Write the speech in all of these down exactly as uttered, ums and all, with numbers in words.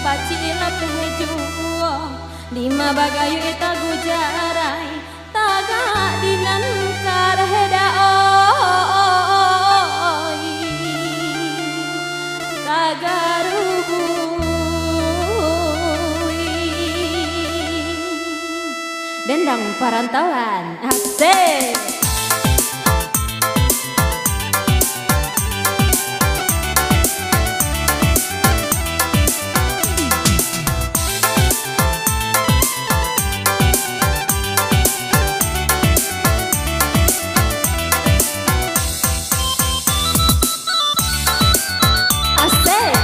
Pacik lapeh juo, lima bagayuik tagujarai, tagak di nan kareh daoi, tagarubui. Dendang Parantauan, asik. Asik.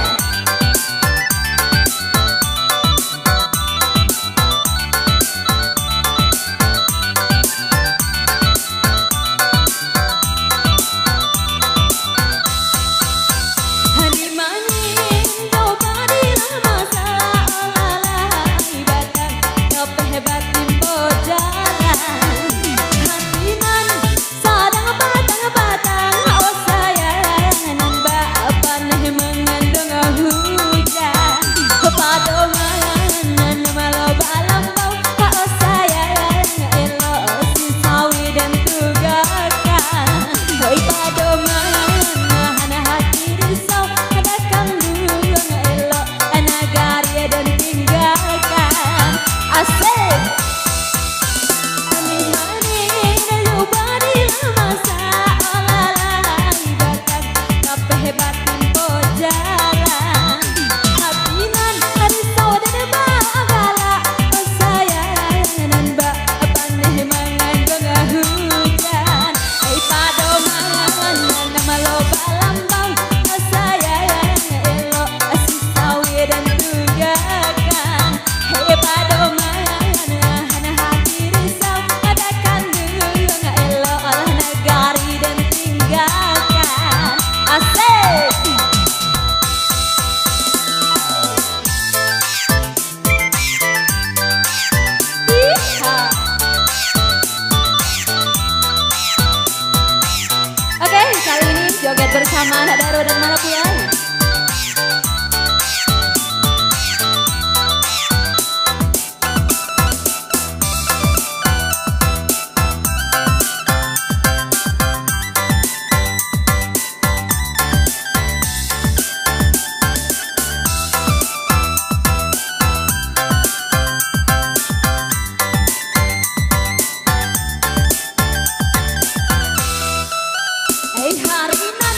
Hadi mangin jo badilah masak, olah-olah ibatan, kapeh batimpo jalan. Hati nan sadang batang-batang, oh sayang, nan bak paneh manganduang hujan. Padoman nan malo balambau, oh sayang, elok si sawi den tunggakan. Oi padoman nahan hati risau, ado kanduang elok nagari den tinggakan. Asik. Manih-manih, lupa dilah masak, olah-olah ibatan, kapeh batimpo jalan. Hati nan risau den bagalak, oh sayang, nan bak paneh manganduang hujan. Ai padoman nan malo balambau, oh sayang, elok si sawi den tunggakan. Hei padoman nahan hati risau, ado kanduang elok nagari den tinggakan. Asik. Iha. Oke, kali ini joget bersama anak Daro dan Marapi, ya. Hei hari nan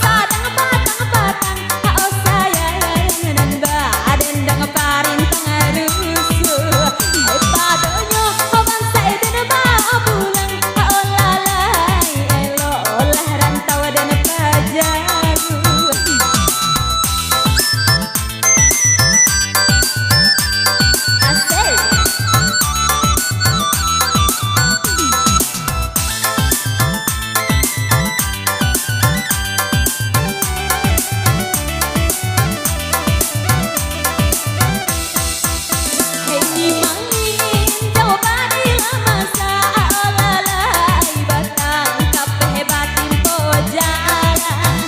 sadang batang-batang, oh sayang, nan badendang parintang rusuh. Hei padonyo bansaik den bapulang, oh lalai elok lah rantau den pajaruah. Asik. Hei mangin jo badilah masak, olah-olah ibatan, kapeh batimpo jalan.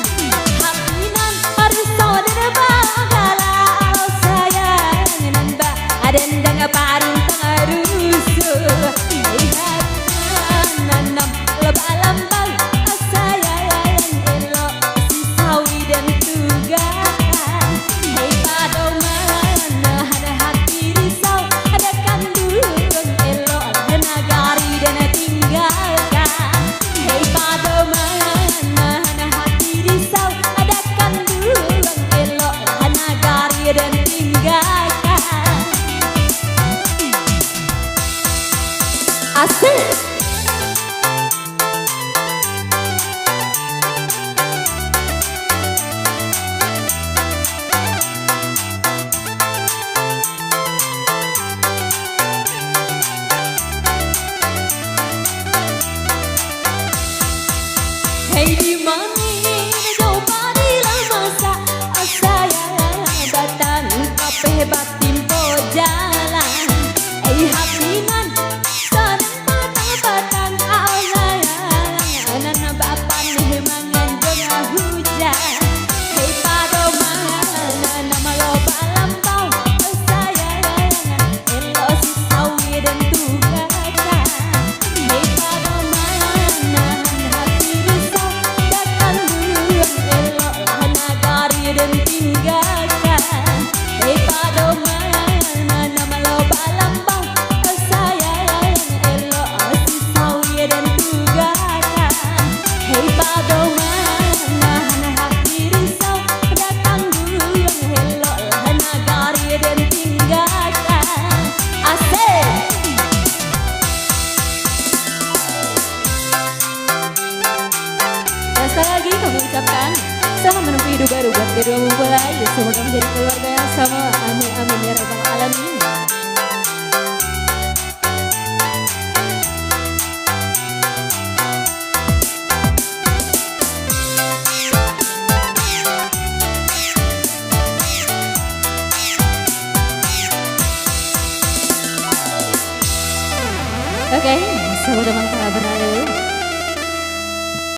Hati nan risau den bagalak, oh sayang, nan badendang parintang rusuh. Hei hati nan nanam lo balambau, oh sayang, elok si sawi den tunggakan. Hei padoman nahan hati risau, ado kanduang elok nagari den tinggakan. Hei padoman nahan hati risau, ado kanduang elok nagari den tinggakan. Asik. Hei di mangin jo badilah masak, oh sayang, batang kapeh batimpo jalan. Hei hati nan sadang batang-batang, oh sayang, nan bapaneh manganduang hujan. Hei padoman nan malo balambau, Oke, sebelum kita beralih